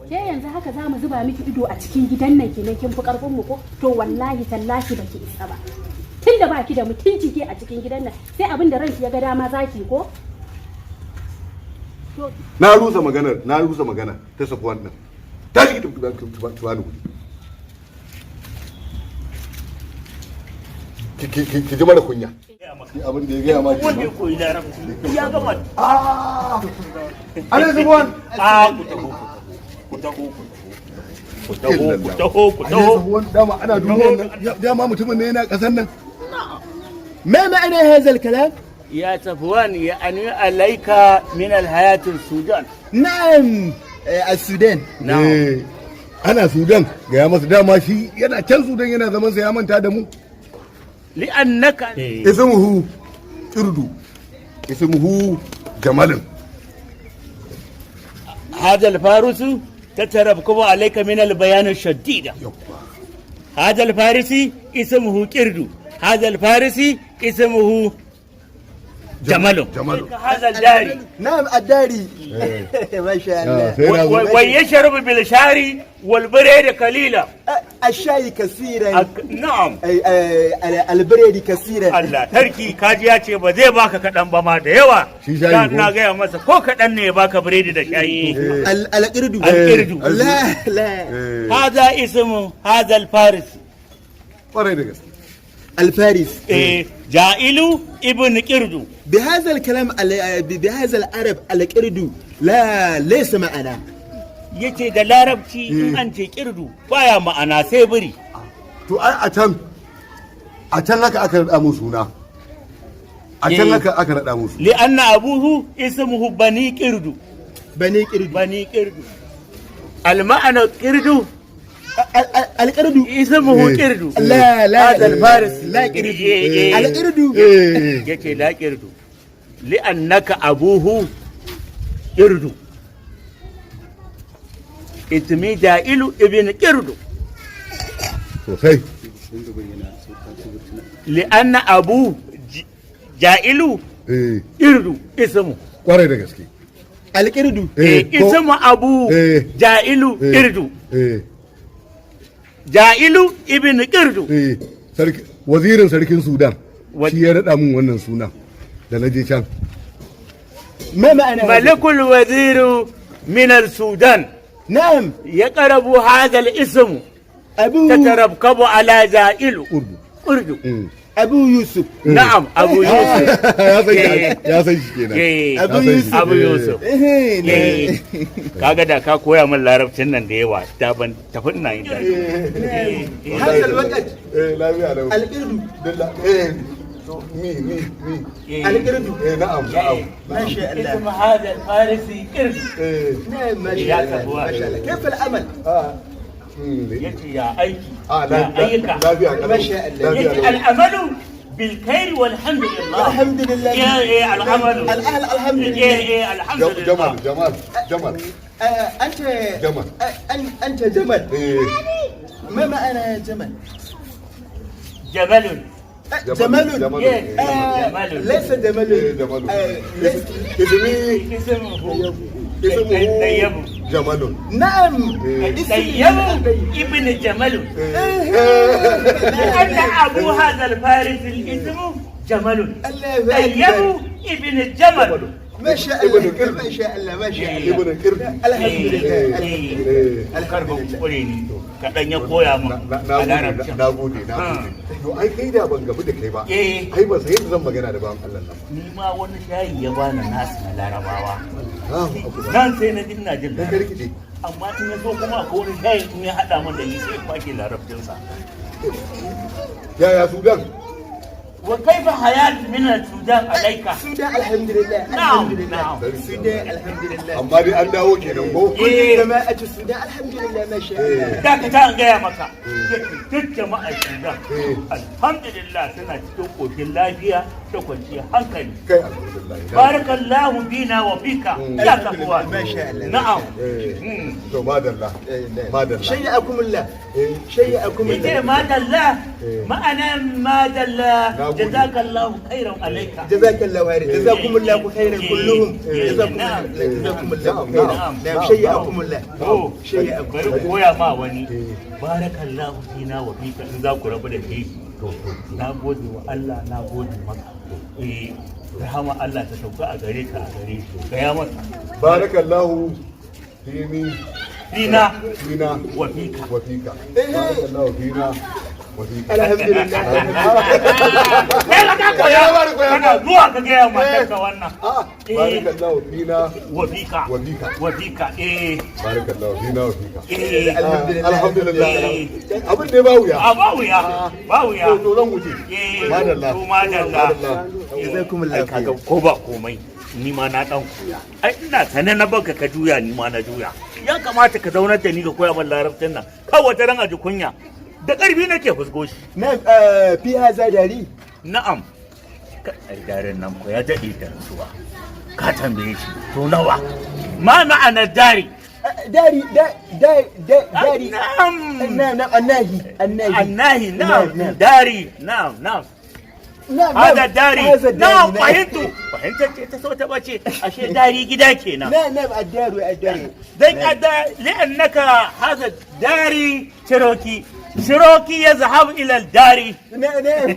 Ke yanzu haka za mu zuba miki ido a cikin gidan nan kenan? Kin fi karfin mu ko? To wallahi tallahi baki isa ba. Tunda baki da mutunci ke a cikin gidan nan, sai abin da ranki ya ga dama zaki ko? To Na rusa maganar, na rusa magana ta Safwan din. Tashi ki tafi, bani guri. Ki ji mara kunya. Shi abin da ya gaya ma Wanda ya kenan. koyi Larabci ya gama. Ah! Alhaji Safwan! A, ku taho, ku taho, ku taho, ku taho, ku Alhaji taho. Safwan, dama ana duniyar nan, dama mutumin ne yana kasan nan. ما معنى هذا الكلام؟ يا صفوان، يعني عليك من الحياة السودان. نعم، السودان. نعم. Eh, ana Sudan, gaya masa dama shi yana can Sudan yana zaman sa ya manta da mu. لأنك اسمه قرد، اسمه جمل. هذا الفارس تتركب عليك من البيان الشديد. هذا الفارسي اسمه قرد، هذا الفارسي اسمه جمل. جمل. هذا الداري. نعم، الداري، ما شاء الله. Sai na zo. ويشرب بالشاري والبريد قليلا. الشاي كثيرا. نعم. البريد كثيرا. Allah sarki, kaji ya ce ba zai baka kaɗan ba ma, da yawa. Shi shayi Da ko? Na gaya masa ko kaɗan ne ya baka biredi da shayi. القرد. القرد. لا لا. هذا اسم هذا الفارس. Kwarai da gaske. الفارس. إيه، جائل ابن قرد. بهذا الكلام بهذا العرب القرد لا ليس معنا. Yace da Larabci in an ce kirdu baya ma'ana sai biri. To ai a can haka aka raɗa mu suna. A can haka aka raɗa musu. لأن أبوه اسمه بني قرد. بني قرد. بني قرد، المعنى قرد. القرد. اسمه قرد. لا لا. هذا الفارس. لا قرد. إيه، إيه. القرد. Yace لا قرد لأنك أبوه قرد، اسمي جائل ابن قرد. Sosai. لأن أبوه جائل قرد اسمه. Kwarai da gaske. القرد. اسم أبو جائل قرد. جائل ابن قرد. Eh, sarki, wazirin sarkin Sudan shi ya raɗa mun wannan suna da na je can. ما معنى هذا؟ ملك الوزير من السودان. يقرب هذا الاسم. أبو تتركب على جائل Urdu. قرد. أبو يوسف. نعم، أبو يوسف. Ya san shi, ya san shi kenan. أبو Ya san shi. يوسف. أبو يوسف. إيه، Eh, kaga da ka koya min Larabcin nan da yawa, da ban tafi ina yin daɗi. هذا الوقت. Eh, lafiya lau. القرد. Dalla eh, to mi mi mi. القرد. Eh, na'am, na'am. ما شاء الله. اسم هذا الفارسي قرد. نعم، ما يا شاء الله. سفوان. ما شاء الله، كيف العمل؟ Ah. Yace ya aiki, Ah, ya ayyuka. lafiya kalau. ما شاء الله. Lafiya Yace lau. العمل بالخير والحمد لله. الحمد لله. إيه إيه، العمل. الأهل الحمد لله. إيه إيه، الحمد لله. جمال، جمال، جمال. أنت جمل. أنت جمل. ما معنى جمل؟ جمل. جمل. جمل. إيه. جمل. ليس جمل. إيه، جمل. ليس اسمي اسمه اسمه طيب. جمل. نعم. طيب ابن جمل، لأن أبو هذا الفارس الاسم جمل. الله طيب أكبر. ابن جمل. ما شاء ابن الله. القرد. ما شاء الله، ما شاء الله. ابن القرد. الحمد لله، الحمد لله. Karba kure ni kaɗan ya koya min Na a gode. Larabcin. Na gode, na gode. To ai kai da ban gamu da kai ba, ai ban san yadda zan magana da bawan Allah nan ba. Ni ma wani shayi ya bani nasu na Larabawa. Allahu akbar. Nan sai na ji ina jin Dan ka rikice. Amma in ya zo kuma akwai wani shayi in ya haɗa min da ni, sai ya kwashe Larabcinsa. Yaya Sudan? وكيف حياة من السودان عليك؟ السودان الحمد لله. نعم، الحمد لله. نعم. السودان الحمد لله. Amma dai an dawo kenan ko? كل جماعة السودان الحمد لله، ما شاء الله. Dakata an gaya maka. Yake duk jama'ar Sudan, alhamdulillah, suna cikin ƙoshin lafiya. da kwanciyar hankali. Kai, alhamdulillah. Barakallahu bina wa fika ya Safwan. Masha Allah. Na'am. Eh. Mm. To madalla. Madalla. شيئكم الله Eh. شيئكم Yace الله. madalla, Eh. ma'ana madalla, Na gode. jazakallahu khairan alaika. جزاك الله خيرا، جزاكم الله خيرا كلهم. إيه. جزاكم نعم. الله، جزاكم الله نعم. خيرا. نعم. نعم، شيئكم الله. To, شيئكم. bari koya ma wani. Eh. Barakallahu fina wa fika in za ku rabu da shi. Na gode wa Allah, na gode maka. Eh, rahama Allah ta sauka a gare ka, a gare shi. Gaya masa. Barakallahu fini. Fina fina wa fika. Wa fika. Barakallahu fina wa fika. الحمد لله. Kai ka koya. Ya bari koya. Kana zuwa ka gaya matarka wannan. Ah, barakallahu fina Wa fika. wa fika. Wa fika. Eh, Barakallahu fina wa fika. eh. Alhamdulillah. Alhamdulillah. Eh. Abin da ya ba wuya. A ba wuya. Ba wuya. To zan wuce. Eh, Madalla. to madalla. جزاكم الله Ai kaga خير. ko ba komai ni ma na dan koya. Ai ina sane na baka ka juya, ni ma na juya. Ya kamata ka zaunar da ni ka koya min larabcin nan. Kawai wata ran a ji kunya. Da ƙarfi nake fusgo shi. نعم، في هذا داري. Na'am. Ka ai daren nan ko ya daɗe da rasuwa. Ka tambaye shi to nawa. Ma ma'anar dari? داري دا دا دا داري. Na'am. نعم نعم، الناهي الناهي. Annahi, na'am. نعم. Dari, na'am, na'am. نعم. Hada dari. هذا الداري. Na'am, fahimtu. Fahimtar ce ta so ta bace. Ashe dari gida kenan. نعم نعم، الدار الدار. Dan ada لأنك هذا داري شروكي، شروكي يذهب إلى الداري. نعم نعم.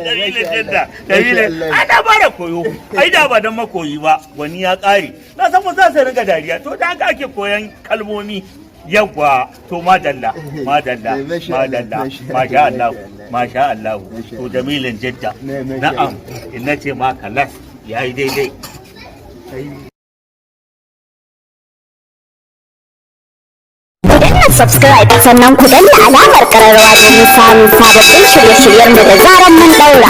Dalilin jidda, dalilin ana ba da koyo. Ai da ba dan makoyi ba wani ya ƙare. Na san wasu za su ringa dariya. To da haka ake koyan kalmomi. Yawwa, to madalla, madalla, madalla, masha Allah, masha Allah. To jamilin jidda. Na'am, in nace ma kalas yayi daidai. Ku danna subscribe, sannan ku danna alamar kararrawa domin samun sababbin shirye-shiryenmu da zaran mun daura.